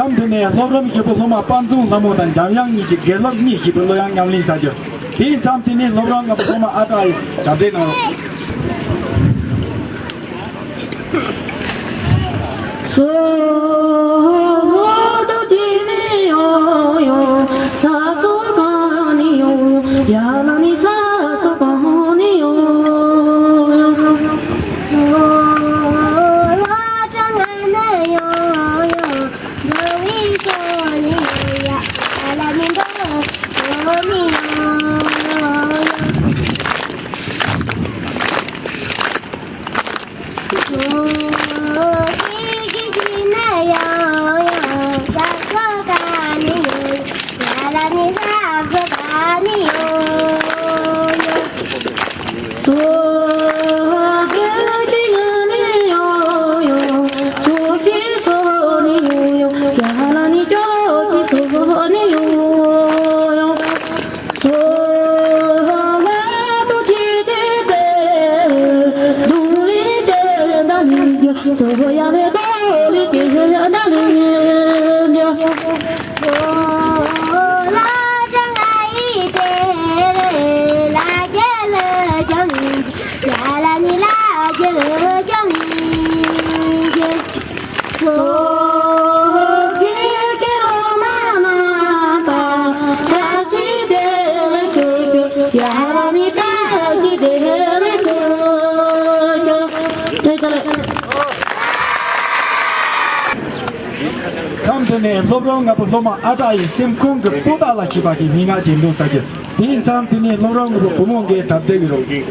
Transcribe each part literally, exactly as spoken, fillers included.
མཚམས་དེ་ནས་སློབ་རིམ་བཞི་པའི་སློབ་མ་དཔལ་འཛོམས་ལྷ་མོ་དང་འཇམ་དབྱངས་གཉིས་ཀྱིས་དགེ་སློབ་གཉིས་ཀྱི་བློ་དབྱངས་ཉམས་ལེན་བྱ་རྒྱུ། དེའི་མཚམས་དེ་ནས་སློབ་རིམ་ལྔ་པའི་སློབ་མ་ཨ་ཏྲ་ཡིས་གྲ་སྒྲིག་གནང་རོགས། མཚམས་འདི་ནས་སློབ་རིམ་ལྔ་པའི་སློབ་མ་ཨ་ཏྲ་ཡིས་སེམས་ཁོང་གི་པོ་ཏ་ལ་ཞེས་པ་གི་སྙན་ངག་ཅིག་འདོན་ས་རྒྱུ། དེའི་མཚམས་དེ་ནས་སློབ་རིམ་དངོས་པོ་བུ་མོ་འགའི་དར་སྡེ་བའི་རོགས།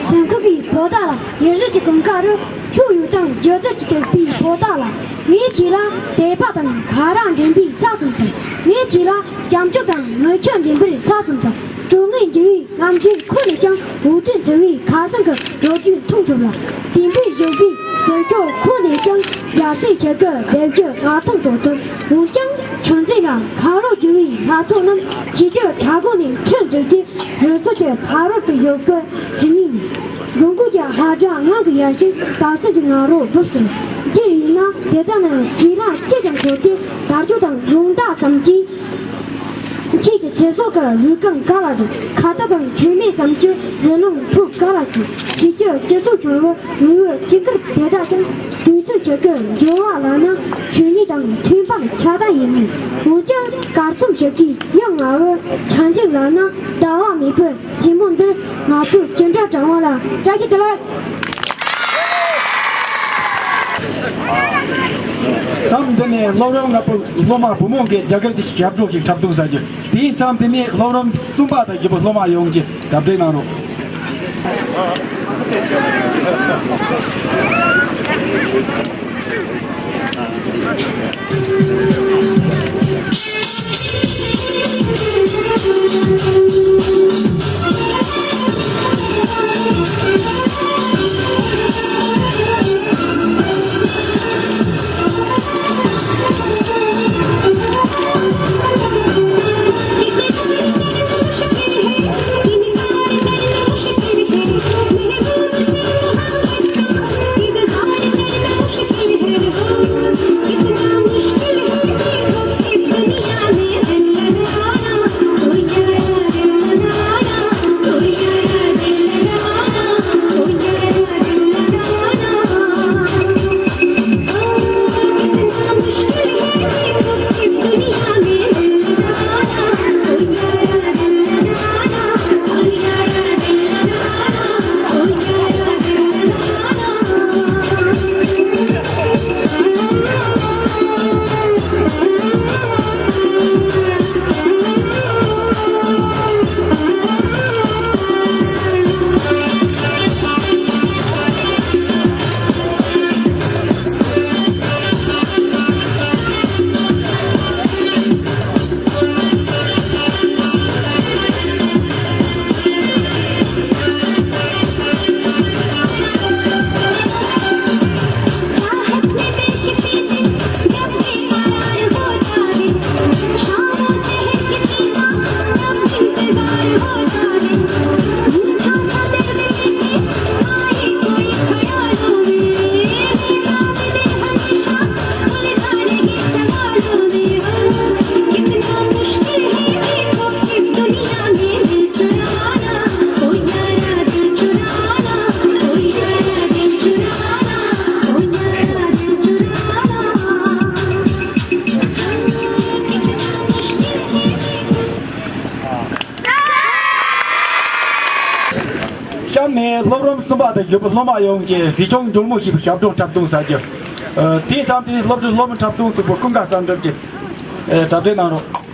སེམས་ཁོང་གི་པོ་ཏ་ལ་ཡུལ་གཞི་གི་གངས་དཀར་རུ་ཆུ་ཡུལ་དང་རྒྱུ་རྫས་ཀྱི་དོད་པའི་པོ་ཏ་ལ། ངའི་ཁྱེད་ལ་དད་པ་དང་དགའ་རབ་འདྲེན་པའི་ས་གསུམ་ཚང་། ངའི་ཁྱེད་ལ་བྱམས་སྐྱོང་དང་མོས་གུས་འདྲེན་པའི་ས་གསུམ་ཚང་། གྲོང་ངེས་འགྱུར་བའི་རྔམ་ཆེན་ཁོ་ནས་ཀྱང་འུ་དུས་འཚོ་བའི་ཁ་སང་གི་ལོ་རྒྱུས་མཐོང་ཐུབ་ལ། དེང་དུས་གཞོན་པའི་ཟུར་ཁྱོག་ཁོ་ནས་ཀྱང་རྒྱ་སེ་ཞལ་གྱི་སྦལ་རྒྱུ་ང་མཐོང་དོ་ཐུབ། འོན་ཀྱང་ཆུ་འཛིན་ལ་ཁ་ལོ་རྒྱུ་བའི་ལྷ་ཚོགས་རྣམས་ཁྱེད་ཀྱི་ཕྲག་གོ་ནས་ཁྲིད་འགྲིག་སྟེ་རི་ཚོགས་ཀྱི་ཕ་རོལ་ཏུ་ཡོད་སྐད་ཟིན་ནས་ནི། རི་མགོ་གི་ཧ་སྒྲ་ངང་གིས་ཡལ་ཞིང་དར་སྲིན་གྱི་ང་རོ་སྒྲོག་སོང་། འདི་ཡིན་ན་དེ་ལྟ་ན་ཁྱེད་རང་ཅི་ཙམ་གོ་སྟེ་དར་ལྕོག་དང་རླུང་རྟ་ཙམ་གྱིས། ཁྱེད་ཀྱི་ཚེ་སྲོག་གི་རུས་རྐང་ག་ལ་རུ། ཁ་ཏ་དང་ཁྱོད་མེད་ཙམ་གྱི་རི་ལུང་ཕུག་ག་ལ་གྱི། ཁྱེད་ཀྱི་སྤྱི་ཚོགས་འབྱོར་བ་རི་བོའི་ཅི་དཀར་དེ་འདྲ་ཀྱང་དུས་ཚོད་ཀྱི་ཀུན་འབྱོར་བ་ལ་ན་ཆོས་ཉིད་དང་མཐུན་པར་ཁྱབ་པ་ཡིན་མོད། འོན་ཀྱང་གར་ཚོམ་ཞིག་གིས་ཡང་ང་བོའི་ཆ་འཇིག་ལ་ན་ཟླ་བ་མེད་པའི་མཚན་མོ་འདིར་ང་ཚོའི་ཅི་འདྲ་དྲང་བ་ལ་བཀྲ་ཤིས་བདེ་ལེགས། མཚམས་འདི་ནས་སློབ་རིམ་ལྔ་པའི་སློབ་མ་བུ་མོ་འགས་རྒྱ་གར་གྱི་ཞབས་བྲོ་ཞིག་འཁྲབ་སྟོན་བྱ་རྒྱུ། དེའི་མཚམས་དེ་ནས་སློབ་རིམ་གསུམ་པ་དང་བཞི་པའི་སློབ་མ་ཡོངས་ཀྱིས་གྲ་སྒྲིག་གནང་རོགས། སློབ་རིམ་གསུམ་པ་དང་བཞི་པ་སློབ་མ་ཡོངས་ཀྱི་གཟིགས་སྐྱོང་འབྱུང་མོ་ཞེས་པའི་ཞབས་བྲོ་འཁྲབ་སྟོན་བྱ་རྒྱུ། དེའི་མཚམས་དེའི་སློབ་གྲྭའི་སློབ་མ་འཁྲབ་སྟོན་ཚོགས་པ་ཀུན་དགའ་བསམ་གྲུབ་ཀྱིས་གྲ་སྒྲིག་གནང་རོགས།